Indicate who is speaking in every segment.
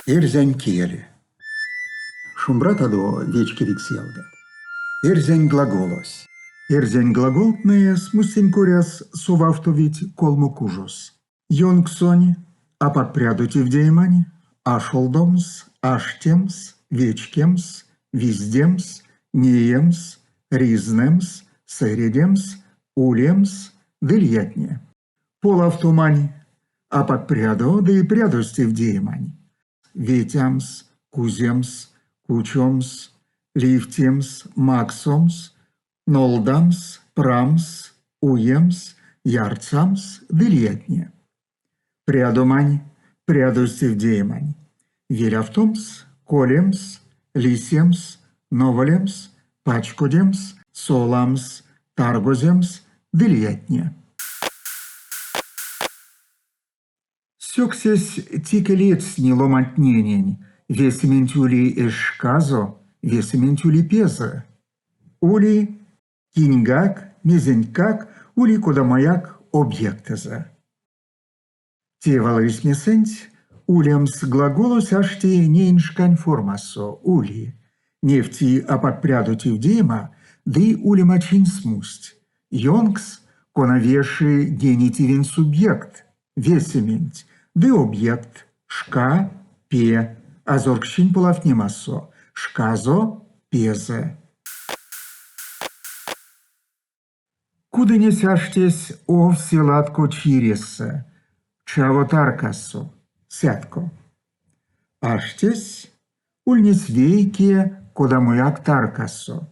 Speaker 1: Эрзянь кель. Шумбратадо, вечкевикс ялгат! Эрзянь глаголось. Эрзянь глаголтнэ смустень коряс совавтовить колмо кужос. Ёнксонь, апак прядо тевдеемань, ашолдомс, аштемс, вечкемс, виздемс, неемс, ризнэмс, сэредемс, улемс ды лиятне. Полавтомань, апак прядо ды прядозь тевдеемань. Ветямс, куземс, кучомс, ливтемс, максомс, нолдамс, прамс, уемс, ярсамс ды лиятне. Прядомань, прядозь тевдеемань. Велявтомс, колемс, лисемс, новолемс, пачкодемс, соламс, таргоземс ды лиятне. Сёксесь теке ледстни ломантненень, весементь ули эсь шказо, весементь ули пезэ. Ули киньгак, мезентькак ули кодамояк объектэзэ. Те валрисьмесэнть улемс глаголось ашти неень шкань формасо ули, невти апак прядо тевдеема ды улемачинь смусть, ёнкс, кона веши генитивень субъект, весементь, ды объект, шка, пе, азорксчинь полавтнемасо, шказо, пезэ. Кудынесь аштесь овсе латко чиресэ, чаво таркасо, сятко. Аштесь, ульнесь вейке кодамояк таркасо.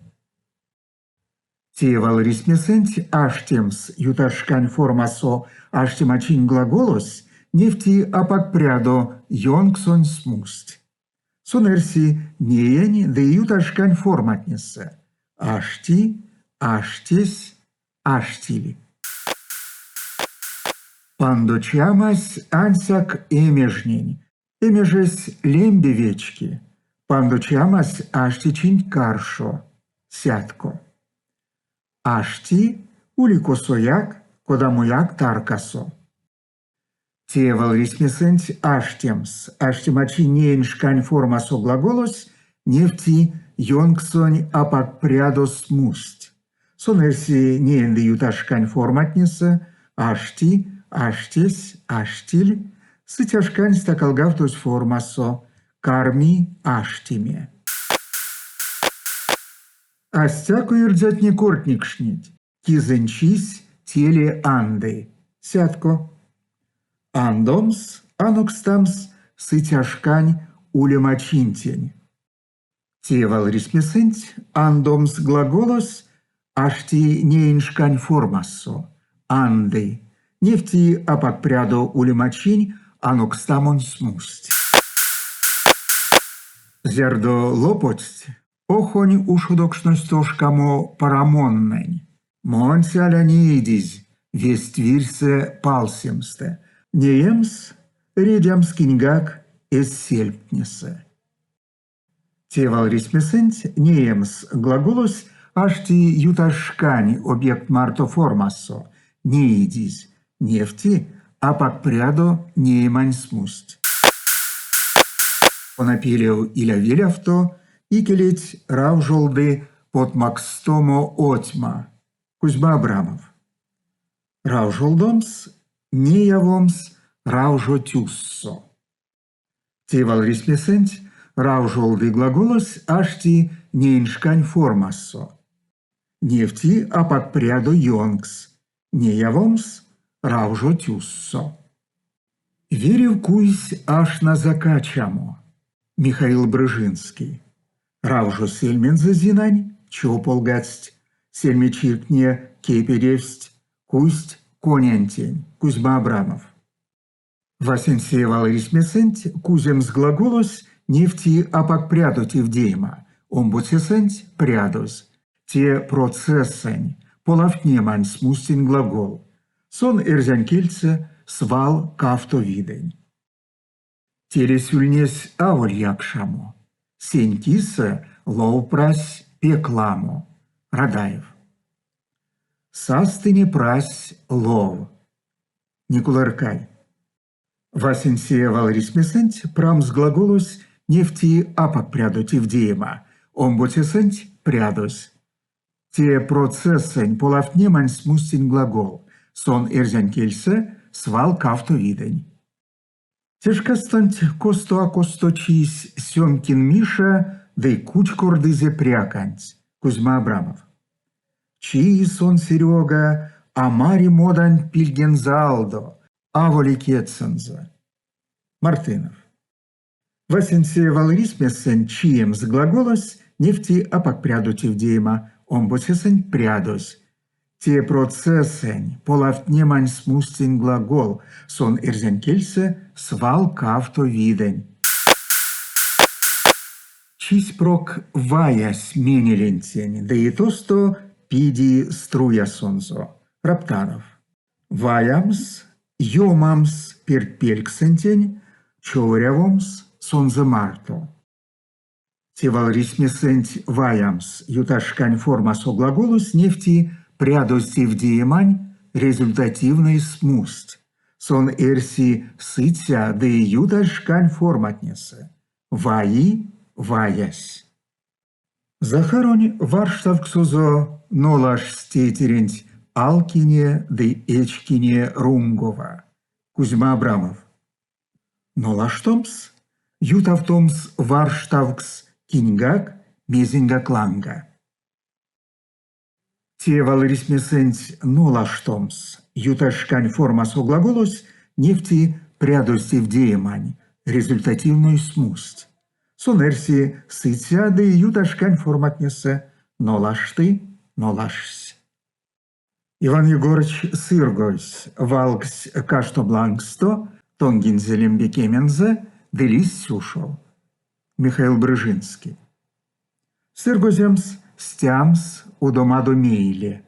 Speaker 1: Те валрисьмесэнть аштемс ютазь формасо аштемачинь глаголось невти апак прядо ёнксонь смусть. Сон эрси неень ды ютазь форматнесэ: ашти, аштесь, аштиль. Пандочамась ансяк эмежнень, эмежесь лембе вечки, пандочамась ашти чинть каршо, сятко. Ашти ули косояк, кодамояк таркасо. Те валрисьмесэнть аштемс, аштемачинь неень шкань формасо глаголось невти ёнксонь апак прядо смусть. Сон эрси неень ды ютазь шкань форматнесэ ашти, аштесь, аштиль, сыця шкань стакалгавтозь формасо карми аштеме. А стяко эрзятне кортнекшнить, Кизэнь чись теле анды. Сятко. Андомс, анокстамс сыця шкань улемачинтень. Те валрисьмесэнть андомс глаголось ашти неень шкань формасо, анды, невти апак прядо улемачинь анокстамонь смусть. Зярдо лоподсть, Охонь ушодокшнось тошкамо Парамоннэнь. Монсь аля неидизь весть вирьсэ палсемстэ. Неемс, редямс киньгак эсь сельмтнесэ. Те валрисьмесэнть неемс глаголось ашти ютазь шкань объект марто формасо, неидизь, невти апак прядо неемань смусть. Кона пелев иля велявто, икелеть Рав-Жолды потмаксстомо отьма. Кузьма Абрамов. Рав-Жолдомс, неявомс раужо тюссо. Те валрисьмесэнть Рав-Жолды глаголось ашти неень шкань формасо. Невти апак прядо ёнкс, неявомс раужо тюссо. Вирев куйсь ашназа качамо. Михаил Брыжинский. Раужо сельмензэ Зинань чополгадсть, сельмечиртне кепедевсть, куйсть конянтень. Кузьма Абрамов. Васенце валрисьмесэнть куземс глаголось невти апак прядо тевдеема, омбоцесэнть прядозь. Те процессэнь, полавтнемань смустень глагол. Сон эрзянь кельсэ свал кавто видэнь. Телесь ульнесь аволь якшамо. Сень кисэ лов прась пек ламо. Радаев. Састыне прась лов. Никуларкай. Васенце валрисьмесэнть прамс глаголось невти апак прядо тевдеема, омбоцесэнть прядозь. Те процессэнь полавтнемань смустень глагол, сон эрзянь кельсэ свал кавто видэнь. Те шкастонть косто а косто чийсь Сёмкин Миша ды кучкордызе пряканть, Кузьма Абрамов. Чии сон Серёга, а мари моданть пильгензэ алдо, аволи кедьсэнзэ. Мартынов. Васенце валрисьмесэнть чиемс глаголось невти апак прядо тевдеема, омбоцесэнть прядозь. Те процессэнь полавтнемань смустень глагол, сон эрзянь кельсэ свал кавто видэнь. Чись прок ваясь менелентень ды тосто пиди струясонзо. Раптанов. Ваямс, ёмамс пертьпельксэнтень, човорявомс сонзэ марто. Те валрисьмесэнть ваямс ютазь шкань формасо глаголось невти прядозь тевдеемань результативной смусть. Сон эрси сыця ды ютазь шкань форматнесэ: ваи, ваясь. Захаронь варштавксозо нолажтсь тейтеренть алкине ды эчкине рунгова. Кузьма Абрамов. Нолаштомс, ютавтомс варштавкс киньгак, мезеньгак ланга. Те валрисьмесэнть нолаштомс ютазь шкань формасо глаголось невти прядозь тевдеемань результативной смусть. Сон эрси сыця ды ютазь шкань форматнесэ нолашты, нолаштсь. Иван Егорыч сыргойсь, валгсь каштомлангсто, тонгинзе лембе кемензэ ды лиссь ушов. Михаил Брыжинский. Сыргоземс, стямс удомадо мейле.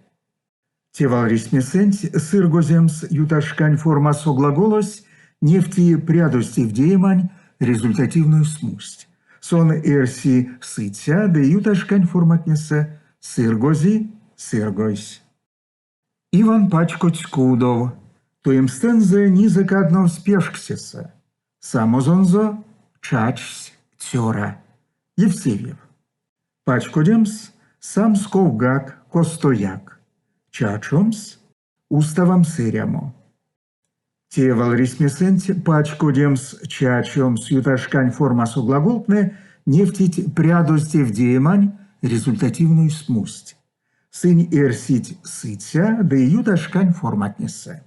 Speaker 1: Те валрисьмесэнть сыргоземс ютазь шкань формасо глаголось невти прядозь тевдеемань результативной смусть. Сон эрси сыця ды ютазь шкань форматнесэ сыргози, сыргойсь. Иван пачкодсь кудов. Туемстэнзэ низэ кадновсь пешксесэ. Самозонзо чачсь цёра. Евсевьев. Пачкодемс самс ковгак, костояк. Чачомс, уставамс эрямо. Те валрисьмесэнть пачкодемс чачомс ютазь шкань формасо глаголтнэ невтить прядозь тевдеемань результативной смусть. Сынь эрсить сыця ды ютазь шкань форматнесэ.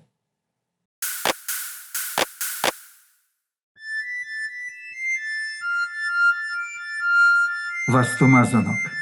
Speaker 1: Вастомазонок.